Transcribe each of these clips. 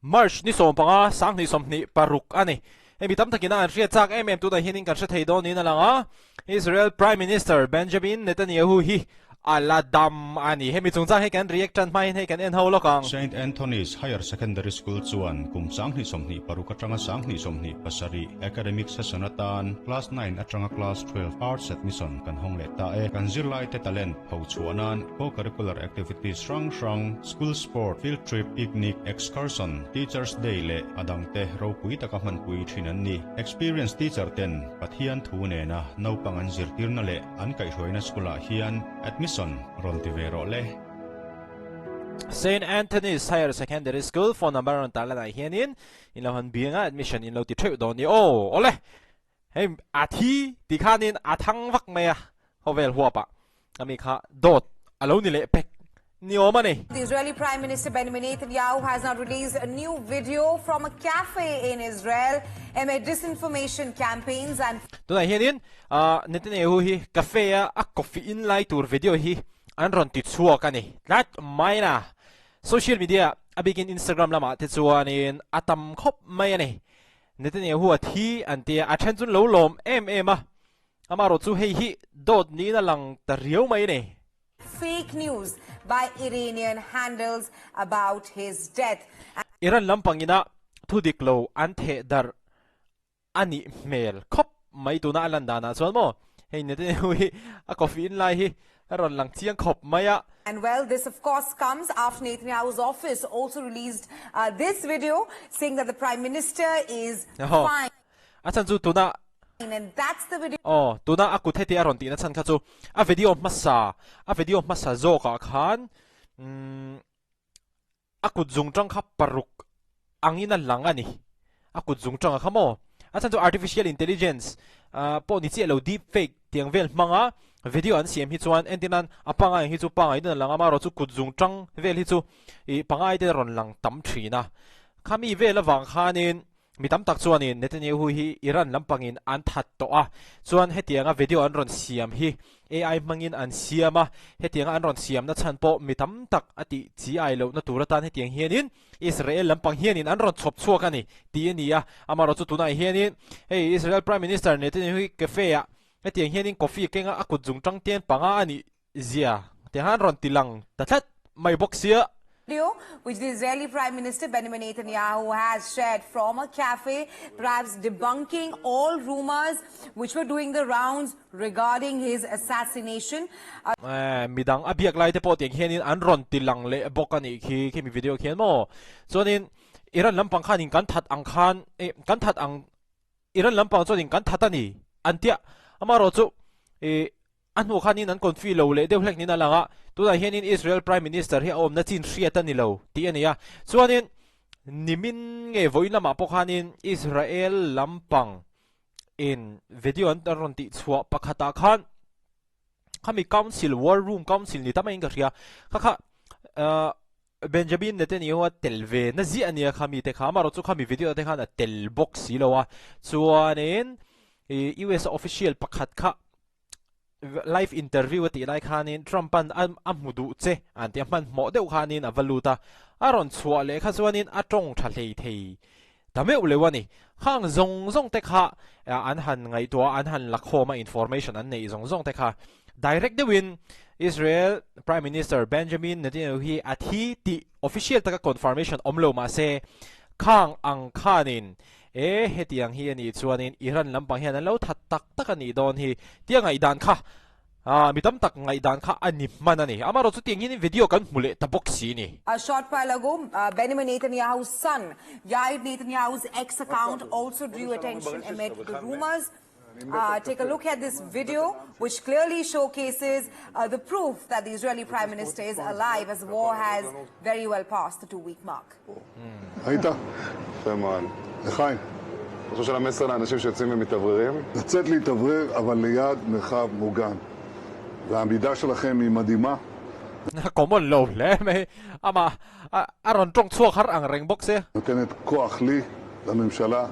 March ni 15 2026 a ni. Hei mi tam takin a an hriat chak em em tunah hianin kan hre thei dawn niin a lang a, Israel Prime Minister Benjamin Netanyahu hi a la dam a ni. Hemi chungchang hi kan react tan hma hian hei kan en ho lawk ang. Saint Anthony's Higher Secondary School chuan kum 2026 atanga 2027 academic session atan Class 9 atanga Class 12 Arts admission kan hawng leh ta e. Kan zirlaite talent phochhuah nan co-curricular activities hrang hrang, school sport, field trip, picnic, excursion, Teachers Day leh a dangte ropui taka hmanpui thin an ni. Experienced teacher ten Pathian thu nena naupang an zirtirna leh An kaihhruaina school-ah hian admission rawn ti ve rawh le. Saint Anthony's Higher Secondary School phone number rawn tar lanah hianin in lo han bianga admission in lo ti theuh dawn ni aw. Awle! Hei a thi ti khanin a thang vak mai a khawvel huapah ami kha dawt a lo ni leh pek ni awm a ni. The Israeli Prime Minister Benjamin Netanyahu has now released a new video from a cafe in Israel amid disinformation campaigns and Tunah hianin Netanyahu hi cafe a a coffee in lai tur video hi an rawn ti chhuak a ni tlat mai na. Social media a bikin Instagram lamah te chuanin a tam khawp mai a ni. Netanyahu a thi an tia a then chu an lo lawm em em a, amaherawhchu hei hi dawt niin a lang ta riau mai a ni. Fake news by Iranian handles about his death. Iran lampang ina thu dik lo an theh darh a nih hmel khawp mai tuna a lan danah chuan maw hei Netanyahu hi a coffee in lai hi a rawn lang chiang khawp mai a. And well this of course comes after Netanyahu's office also released this video saying that the prime minister is fine. A chhan chu tuna Aw, tuna a kut heti a rawn tihna chhan kha chu a video hmasa, a video hmasa zawkah khan umm a kut zung tang kha paruk angin a lang a ni. A kut zung tanga kha maw? A chhan chu artificial intelligence pawh ni chiah lo deep fake tiang vel hmanga video an siam hi chuan entir nan a pangai ang hi chu pangai in a lang a, amaherawhchu chu kut zung tang vel hi chu ih pangai te rawn lang tam thin a. Khami vel avang khanin Mi tam tak chuanin Netanyahu hi Iran lampangin an that tawh a, chuan hetianga video an rawn siam hi AI hmangin an siam a, hetianga an rawn siamna chhan pawh mi tam tak a tih chi ai lohna tur atan hetiang hianin Israel lampang hianin an rawn chhawp chhuak a ni tih a ni a, amaherawhchu chu tunah hianin hei Israel Prime Minister Netanyahu hi cafe ah hetiang hianin coffee kenga a kut zungtang tian panga a nih Zia, ti han rawn ti lang ta tlat mai bawk sia. Video which the Israeli Prime Minister Benjamin Netanyahu has shared from a cafe, perhaps debunking all rumors which were doing the rounds regarding his assassination. Midang a biak lai te pawh tiang hianin an rawn ti lang leh bawk a nih khi, khimi video khian maw. Chuanin Iran lampang khanin kan that ang khan, kan that ang, Iran lampang chuanin kan that a ni an tia, amaherawhchu ih A hnu khanin an confi lo leh deuh hlek niin a lang a, tunah hianin Israel Prime Minister hi a awmna chin hriat a ni lo tih a ni a. Chuanin nimin nge vawiin lamah pawh khanin Israel lampang in video an rawn tih chhuah pakhatah khan khami council, war room council ni ta maiin ka hria, kha kha ahh Benjamin Netanyahu a tel ve na ziah a nia khami te kha, amaherawhchu chu khami video te khan a tel bawk si lo a, chuanin ih US official pakhat kha Live interview a tih lai khanin Trump an a hmu duh che an ti a, hmanhmawh deuh khanin a va lut a, a rawn chhuah leh kha chuanin a tawng tha hlei thei ta meuh leuh a ni. Khang zawng zawng te kha an han ngaihtuah a, an han la khawm a, information an neih zawng zawng te kha direct deuhin Israel Prime Minister Benjamin Netanyahu hi a thi tih official taka confirmation awm lo mahse khang ang khanin E, hetiang hi a nih chuanin Iran lampang hian an lo that tak tak a nih dawn hi tia ngaihdan kha ah mi tam tak ngaihdan kha a ni hman a ni. Amaherawh chu tiang hianin video kan hmu leh ta bawk si ni. A short while ago, Benjamin Netanyahu's son, Yair Netanyahu's X account also drew attention amid the rumors. Take a look at this video, which clearly showcases the proof that the Israeli Prime Minister is alive as the war has very well passed the two-week mark. היית? יפה מאוד. לחיים. ראש הממשלה מסר לאנשים שיוצאים ומתאווררים? לצאת להתאוורר, אבל ליד מרחב מוגן. והעמידה שלכם היא מדהימה. Common lo hle mai ama a rawn tawng chhuak har ang reng bawk se. נותנת כוח לי, לממשלה,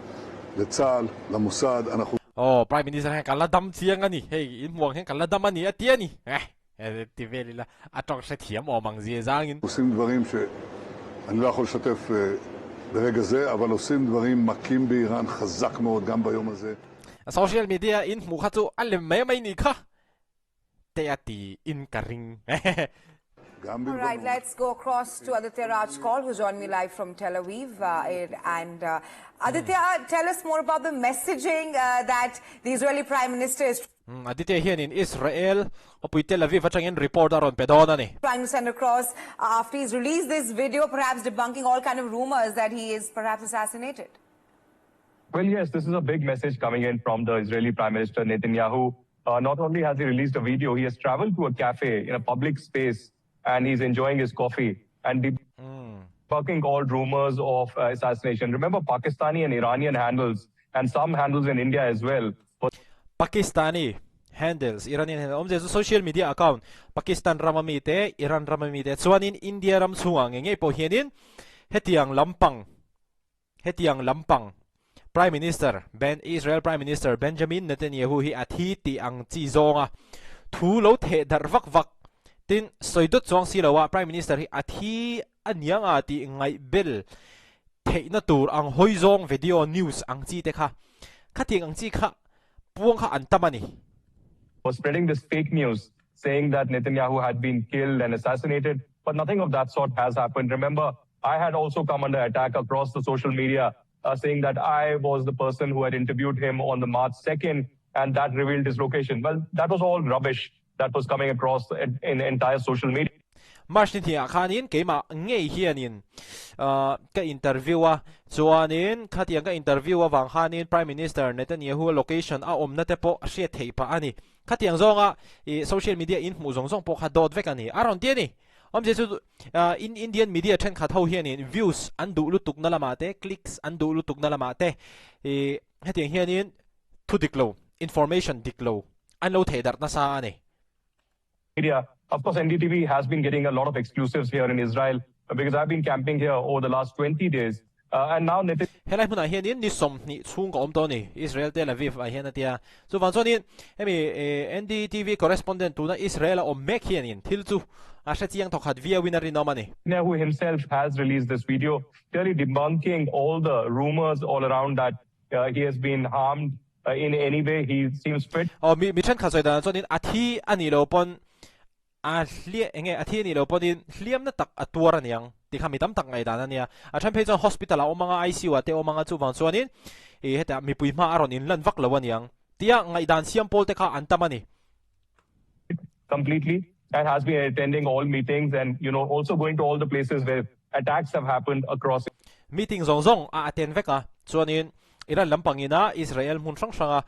לצה"ל, למוסד, אנחנו. Aw Prime Minister hian ka la dam chiang a ni, hei in hmuh ang hian ka la dam a ni a ti a ni. Ti vel ila a tawng hrethiam awm ang zia zangin. עושים דברים שאני לא יכול לשתף ברגע זה, אבל עושים דברים מכים באיראן חזק מאוד גם ביום הזה. Social media in hmuh kha chu a lem mai mai nih kha te a ti in ka ring. All right, let's go across to Aditya Raj Kaul, who joined me live from Tel Aviv. And Aditya, tell us more about the messaging that the Israeli Prime Minister is Aditya hianin Israel khawpui Tel Aviv atangin report a rawn pe dawn a ni. Trying to send across after he's released this video, perhaps debunking all kind of rumors that he is perhaps assassinated. Well, yes, this is a big message coming in from the Israeli Prime Minister Netanyahu. Uh, not only has he released a video, he has traveled to a cafe in a public space and he's enjoying his coffee and debunking all rumors of uh, assassination. Remember, Pakistani and Iranian handles and some handles in India as well. Pakistani handles, Iranian handles, awmzia chu social media account Pakistan rama mite, Iran rama mite chuanin India ram chhungah ngei ngei pawh hianin hetiang lampang Hetiang lampang Prime Minister Ben Israel Prime Minister Benjamin Netanyahu hi a thi tih ang chi zawnga thu lo theh darh vak vak tin sawi dawt chuang si loa Prime Minister hi a thi a niang a tih ngaihbel theihna tur ang hawi zawng video news ang chi te kha khatiang ang chi kha puang kha an tam a ni. Was spreading this fake news saying that Netanyahu had been killed and assassinated but nothing of that sort has happened. Remember, I had also come under attack across the social media uh, saying that I was the person who had interviewed him on the March 2nd and that revealed his location. Well, that was all rubbish that was coming across in, in entire social media. March ni hnih ah khanin keimah ngei hianin ka interview a, chuanin khatiang ka interview avang khanin Prime Minister Netanyahu location a awmna te pawh a hriat theih pah a ni. Khatiang zawnga i social media in hmuh zawng zawng pawh kha dawt vek a ni. A rawn ti a ni. Awmzia chu in Indian media thenkhat ho hianin views an duh lutuk na lamah te, clicks an duh lutuk na lamah te i hetiang hianin thu dik lo, information dik lo an lo thehdarh nasa a ni. Media. Of course, NDTV has been getting a lot of exclusives here in Israel because I've been camping here over the last 20 days. Uh, and now Nitin Helai hmunah hianin ni 20 chhung ka awm tawh a ni, Israel Tel Aviv ah hian a ti a. Chuvang chuanin hemi NDTV correspondent tuna Israel a awm mek hianin thil chu a hre chiang thawkhat viauin a rinawm a ni. Netanyahu himself has released this video clearly debunking all the rumors all around that uh, he has been harmed uh, in any way. He seems fit. Aw mi mi thenkhat sawi danah chuanin a thi a nih loh pawn A hliah enge a thi a nih loh pawhin hliamna tak a tuar a niang tih kha mi tam tak ngaihdan a nia. A then phei chuan hospital ah awm anga ICU ah te awm anga chuvang chuanin ih hetah mipui hma a rawn inlan vak lo a niang tia ngaihdan siam pawl te kha an tam a ni. Completely and has been attending all meetings and you know also going to all the places where attacks have happened across. Meeting zawng zawng a attend vek a, chuanin Iran lampangina Israel hmun hrang hranga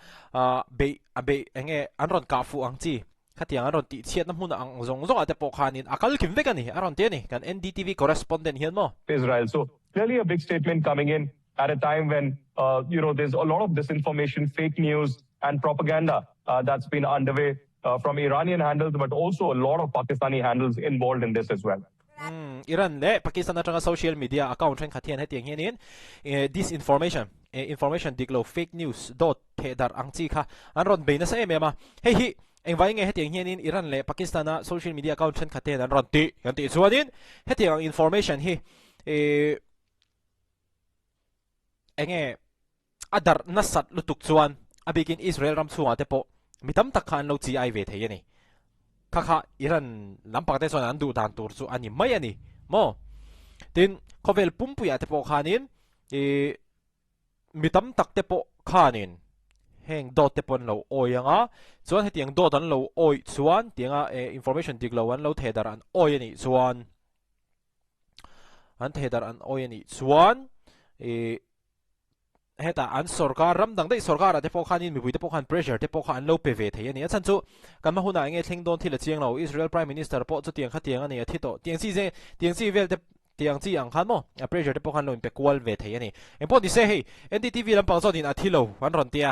beih a beih enge an rawn kah fuh ang chi Khatiang an rawn tihchhiatna hmun ang zawng zawngah te pawh khanin a kal kim vek a ni, a rawn ti a ni, kan NDTV correspondent hian maw? Israel. So clearly a big statement coming in at a time when uh, you know there's a lot of disinformation, fake news and propaganda uh, that's been underway uh, from Iranian handles but also a lot of Pakistani handles involved in this as well. Hmm, Iran leh Pakistan atanga social media account thenkhat hian hetiang hianin disinformation, information dik lo, fake news, dawt thehdarh ang chi kha an rawn bei nasa em em a. Hei hi engvai nge hetiang hianin Iran leh Pakistan-a social media account thenkhat te hian an rawn tih kan tih chuanin hetiang ang information hi ih enge a darh nasat lutuk chuan a bikin Israel ram chhungah te pawh mi tam tak kha an lo chi ai ve thei a ni. Kha kha Iran lampang te chuan an duh dan tur chu a ni mai a ni maw? Tin, khawvel pumpuiah te pawh khanin ih Mi tam tak te pawh khanin heng dawt te pawh an lo awih ang a, chuan hetiang dawt an lo awih chuan tianga information dik lo an lo theh darh an awih a nih chuan an theh darh an awih a nih chuan ih hetah an sorkar ram dang daih sorkar ah te pawh khanin mipui te pawh khan pressure te pawh kha an lo pe ve thei a ni. A chhan chu kan hma hunah enge thleng dawn thil a chiang lo, Israel Prime Minister pawh chutiang khatiang a ni a thi tawh tiang chi ze tiang chi vel te Tiang chi ang khan maw a pressure te pawh khan lo inpe kual ve thei a ni. Engpawh ni se hei NDTV lampang zawnin a thi lo an rawn ti a.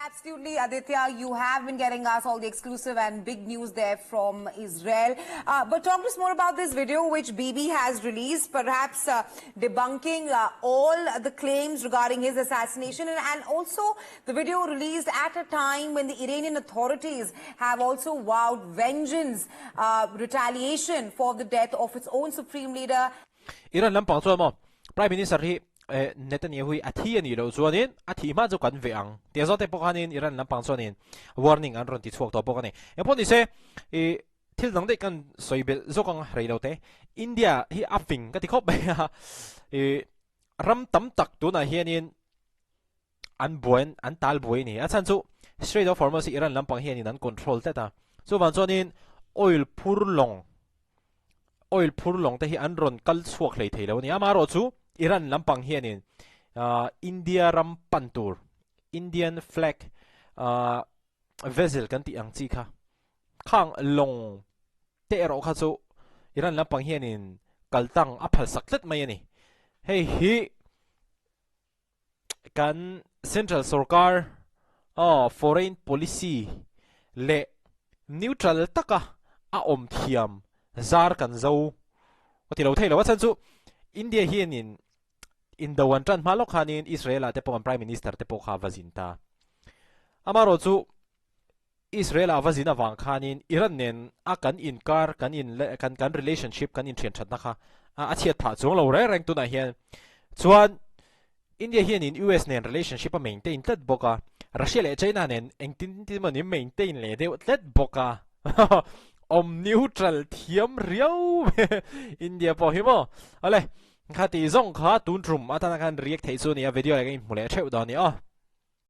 Absolutely Aditya, you have been getting us all the exclusive and big news there from Israel. Uh, but talk to us more about this video which Bibi has released, perhaps uh, debunking uh, all the claims regarding his assassination and, and also the video released at a time when the Iranian authorities have also vowed vengeance uh, retaliation for the death of its own supreme leader. Iran lampang chuan maw Prime Minister hi Netanyahu hi a thi a nih loh chuanin a thih hma chu kan veh ang tia zawt te pawh khanin Iran lampang chuanin warning an rawn ti chhuak tawh bawk a ni. Engpawh ni se ih thil dang daih kan sawi belh zawk ang rei lo te. India hi a fing ka ti khawp mai a, ih ram tam tak tunah hianin an buai an tal buai a ni. A chhan chu Strait of Hormuz hi Iran lampang hianin an control tlat a. Chuvang chuanin oil phur lawng oil phur lawng te hi an rawn kal chhuak hlei thei lo a ni. Amaherawh chu Iran lampang hianin ah India ram pan tur Indian flag ah vessel kan tih ang chi kha khang lawng te erawh kha chu Iran lampang hianin kal tang a phal sak tlat mai a ni. Hei hi kan central sorkar aw foreign policy leh neutral taka a awm thiam zar kan zo ka ti lo thei lo a chhan chu India hianin indo an tan hma lawk khanin Israel ah te pawh an prime minister te pawh kha a va zin ta amaherawh chu Israel ah va zin avang khanin Iran nen a kan inkar kan in kan kan relationship kan inthian thatna kha a chhiat phah chuang lo reng reng tunah hian chuan India hianin US nen relationship a maintain tlat bawk a, Russia leh China nen engtin tin emaw ni maintain leh deuh tlat bawk a awm neutral thiam riau India pawh hi maw awle kha tih zawng kha tun tum atana khan react theih chu a ni a video leh kan inhmu leh theuh dawn a ni aw.